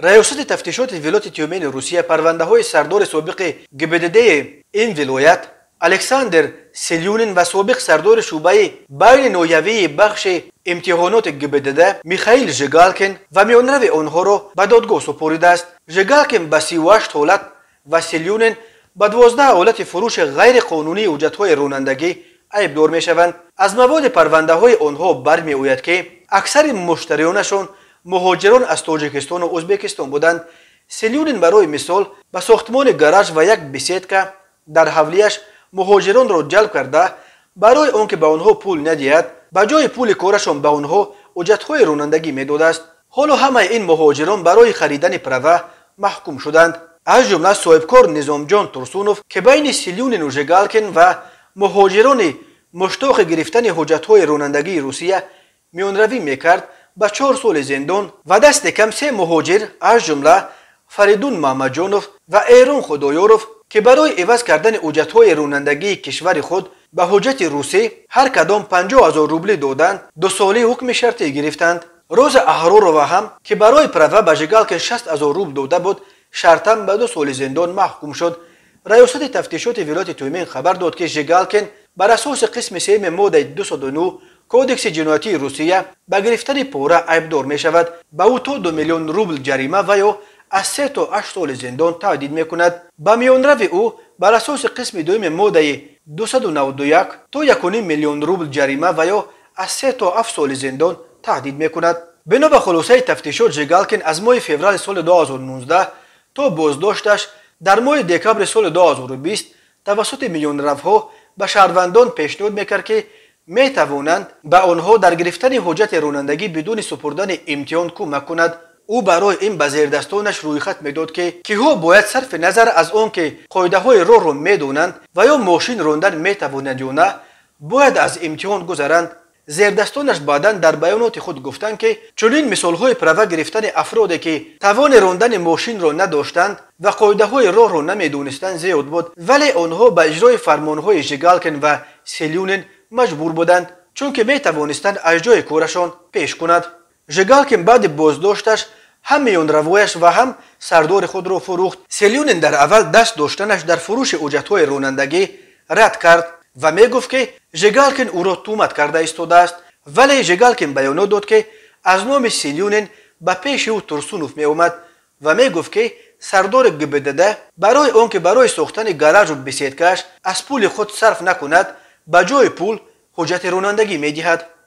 Раёсати тафтишоти вилояти Тюмени Русия парвандаҳои сардори собиқи ГИБДД ин вилоят Александр Селюнин ва собиқ сардори шӯъбаи байни ноҳиявии бахши имтиҳоноти ГИБДД Михаил Жигалкин ва миёнрави онҳоро ба додгоҳ супоридааст. Жигалкин ба 38 ҳолат ва Селюнин ба 12 ҳолати фурӯши ғайриқонунии ҳуҷҷатҳои ронандагӣ айбдор мешаванд. Аз маводи парвандаҳои онҳо бармеояд, ки аксари муштариёнашон муҳоҷирон аз Тоҷикистону Ӯзбекистон буданд. Селюнин барои мисол ба сохтмони гараж ва як беседка дар ҳавлияш муҳоҷиронро ҷалб карда, барои он ки ба онҳо пул надиҳад, ба ҷои пули корашон ба онҳо ҳуҷҷатҳои ронандагӣ медодааст. Ҳоло ҳамаи ин муҳоҷирон барои харидани права маҳкум шуданд. Аз ҷумла соҳибкор Низомҷон Турсунов, ки байни Селюнину Жигалкин ва муҳоҷирони муштоқи гирифтани ҳуҷҷатҳои ронандагии Русия миёнравӣ мекард, ба 4 соли зиндон ва дасти кам се муҳоҷир, аз ҷумла Фаридун Маҳмадҷонов ва Эрон Худоёров, ки барои иваз кардани ҳуҷҷатҳои ронандагии кишвари худ ба ҳуҷҷати русӣ ҳар кадом 50 000 рублӣ доданд, 2 солаи ҳукми шартӣ гирифтанд. Роза Аҳророва ҳам, ки барои права ба Жигалкин 60 000 рубл дода буд, шартан ба 2 соли зиндон маҳкум шуд. Раёсати тафтишоти вилояти Тюмен хабар дод, ки Жигалкин бар асоси қисми сеюми моддаи 209 Кодекси ҷиноятии Русия ба гирифтани пора айбдор мешавад. Ба ӯ то 2 миллион рубл ҷарима ва ё аз 3 то 8 соли зиндон таҳдид мекунад. Ба миёнрави ӯ бар асоси қисми дуюми моддаи 291 то 1,5 миллион рубл ҷарима ва ё аз 3 то 7 соли зиндон таҳдид мекунад. Бино ба хулосаи тафтишот, Жигалкин аз моҳи феврали соли 2019 то боздошташ дар моҳи декабри соли 2020 тавассути миёнравҳо ба шаҳрвандон пешниҳод мекард, ки метавонанд ба онҳо дар гирифтани ҳуҷҷати ронандагӣ бидуни супурдани имтиҳон кӯмак кунад. Ӯ барои ин ба зердастонаш рӯйхат медод, ки киҳо бояд сарфи назар аз он ки қоидаҳои роҳро медонанд ва ё мошин рондан метавонанд ё на, бояд аз имтиҳон гузаранд. Зердастонаш баъдан дар баёноти худ гуфтанд, ки чунин мисолҳои права гирифтани афроде, ки тавони рондани мошинро надоштанд ва қоидаҳои роҳро намедонистанд, зиёд буд, вале онҳо ба иҷрои фармонҳои Жигалкин ва Селюнин маҷбур буданд, чунки метавонистанд аз ҷои корашон пеш кунад. Жигалкин баъди боздошташ ҳам миёнравояш ва ҳам сардори худро фурӯхт. Селюнин дар аввал даст доштанаш дар фурӯши ҳуҷҷатҳои ронандагӣ рад кард ва мегуфт, ки Жигалкин ӯро туҳмат карда истодааст, вале Жигалкин баёнот дод, ки аз номи Селюнин ба пеши ӯ Турсунов меомад ва мегуфт, ки сардори ГИБДД барои он ки барои сохтани гаражу беседкааш аз пули худ сарф накунад, ба ҷои пул ҳуҷҷати ронандагӣ медиҳад.